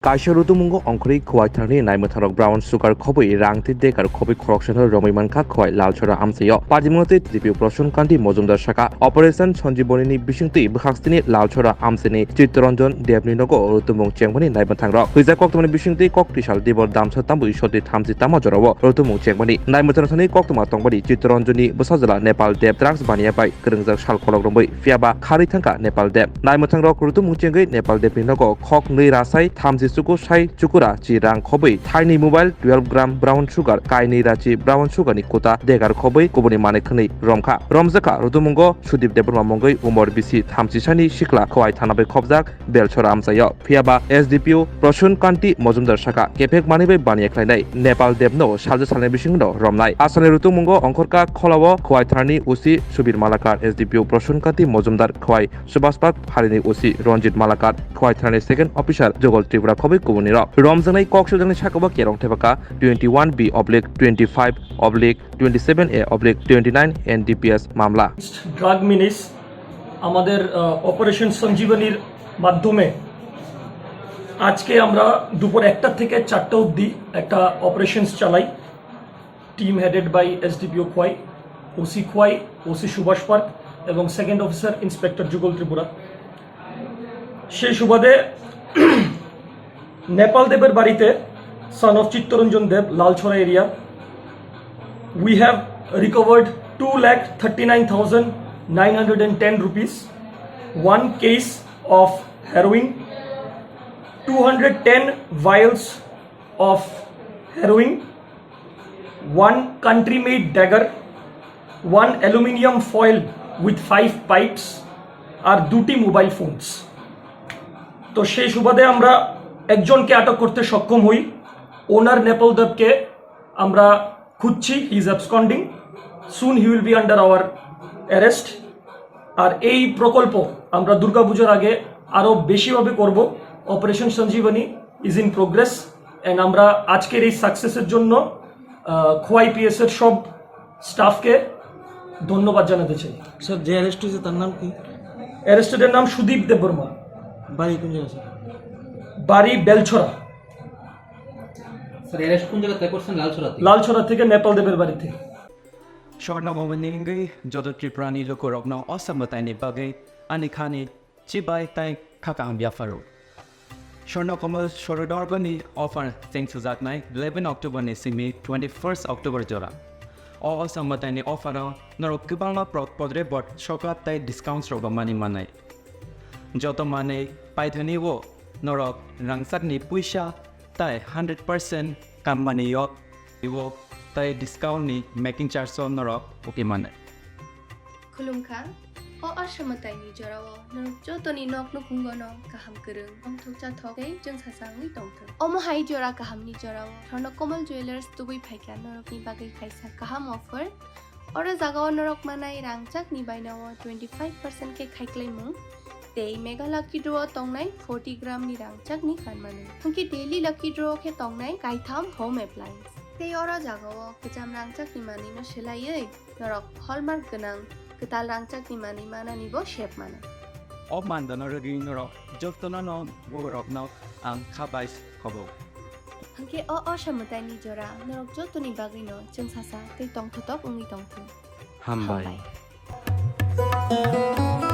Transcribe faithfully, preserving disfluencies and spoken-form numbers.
Kaisa rutumungo ongkhorwi Khowai tharni naimwthangrok brown sugar khobwi rang tei degar khobwi khoroksano romwi mankha Khowai Lalchora amchaio. Pajimungno tei T D P O Prashant Kanti Mojumdar sakha, Operation Sanjiboni ni bisingtwi bwkhakstini Lalchora amchaini Chittaranjan Debni nogo rutumung chengmani naimwthangrok. Hwijak koktwmani bisingtwi kok tisal dibor damsa tambo isortwi thamchi tama jorao rutumung chengmani. Naimwthang thani koktwma tongmani Chittaranjanni bwsajwla Nepal Deb drugs baniya bai kwrwngjak sal kolok romwi phiyaba kharwi thangkha Nepal Deb. Naimwthangrok rutumung chengwi Nepal Debni nogo khok nwi rasai thamchi chuku sai chukura chi rang khobwi thaini mobile twelve gram brown sugar kainwi rachi brown sugar ni kuta degar khobwi kubuni manwi khwnwi romkha. Romjakha rutumungo Sudip Debbarma mungwi umor bisi thamchi sani sikla Khowai thana bai khobjak Belchora amchaio. Phiyaba S D P O Prashant Kanti Mojumdar sakha, kephek manwi bai baniya khlainai Nepal Debno salsa salni bisingno romnai. Asalni rutumungo ongkhorkha kholao Khowai tharni O C Subir Malakar, S D P O Prashant Kanti Mojumdar, Khowai Subhash Park pharini O C Ranjit Malakar, Khowai tharni second officer Jogol Tripura khobwi kubunirok. Romjaknai kok sojaknai sakao kerong thepakha twenty one B oblique twenty five oblique twenty seven A oblique twenty nine N D P S mamla. Drug menace আমাদের অপারেশন সঞ্জীবনীর মাধ্যমে আজকে আমরা দুপুর একটা থেকে চারটা অবধি একটা অপারেশনস চালাই। Team headed by SDPO Khowai, OC Khowai, OC Subhash park এবং second officer inspector Jugal Tripura. সেই সুবাদে নেপাল দেবের বাড়িতে, son of Chittaranjan Deb, Lalchhara area, we have recovered two lakh thirty nine thousand nine hundred and ten rupees, one case of heroin, two hundred ten vials of heroin, one country made dagger, one aluminium foil with five pipes, আর দুটি mobile phones. তো সেই সুবাদে আমরা একজনকে আটক করতে সক্ষম হই। ওনার নেপাল দেবকে আমরা খুঁজছি, he is absconding, soon he will be under our arrest। আর এই প্রকল্প আমরা দুর্গাপুজোর আগে আরও বেশিভাবে করব। অপারেশন Sanjeevani is in progress and আমরা আজকের এই সাকসেসের জন্য আহ, খোয়াই পিএস এর সব স্টাফকে ধন্যবাদ জানাতে চাই। স্যার, যে অ্যারেস্ট হয়েছে তার নাম কি? অ্যারেস্টেডের নাম সুদীপ দেববর্মা। বাড়ি কোন জায়গায় স্যার? বাড়ি বেলছড়া। স্যার, অ্যারেস্ট কোন জায়গা থেকে করছেন? লালছড়া থেকে? লালছড়া থেকে নেপাল দেবের বাড়ি থেকে। Shorno Momoni wngwi joto Tripurani lukurokno o samwtaini bagwi ani khani chibai tei kha kaham yapharo. Shorno Komal Sorodorgoni offer cheng sujaknai eleven October ni simi twenty first October jora. O o samwtaini offer o norok kwbangma pro-, podre bot sokap tei discounts rok bo mani manai. Joto manwi paithani o norok rangchakni puisa tei hundred percent company o tei discount ni making charge o norok pokimani. Khulumkha, o aswmwtaini jorao norok jotoni nok nukhungono kaham kwrwng, tongthokcha thok tei chwngsasa wngwi tongthok. Omo hai jora kahamni jorao Shorno Komal Jewellers tubui phaikha norokni bagwi kaisa kaham offer. Oro jagao norok manai rangchakni bainao twenty five percent khe khaiklaimung tei Mega Lucky Draw o tongnai forty gram ni rangchakni kanmani. Hwnkhe Daily Lucky Draw khe tongnai kaitham home appliance. Tei oro jagao kwcham rangchakni manwino swlaiwi norok hallmark gwnang kwtal rangchakni manwi mananibo sep mano. O mandano rwgwi norok jotono no borokno ang kha bai khobo. Hwnkhe o, o samwtaini jora norok jotoni bagwino chwngsasa tei tongthotok wngwi tongthung. Hambai. Hambai.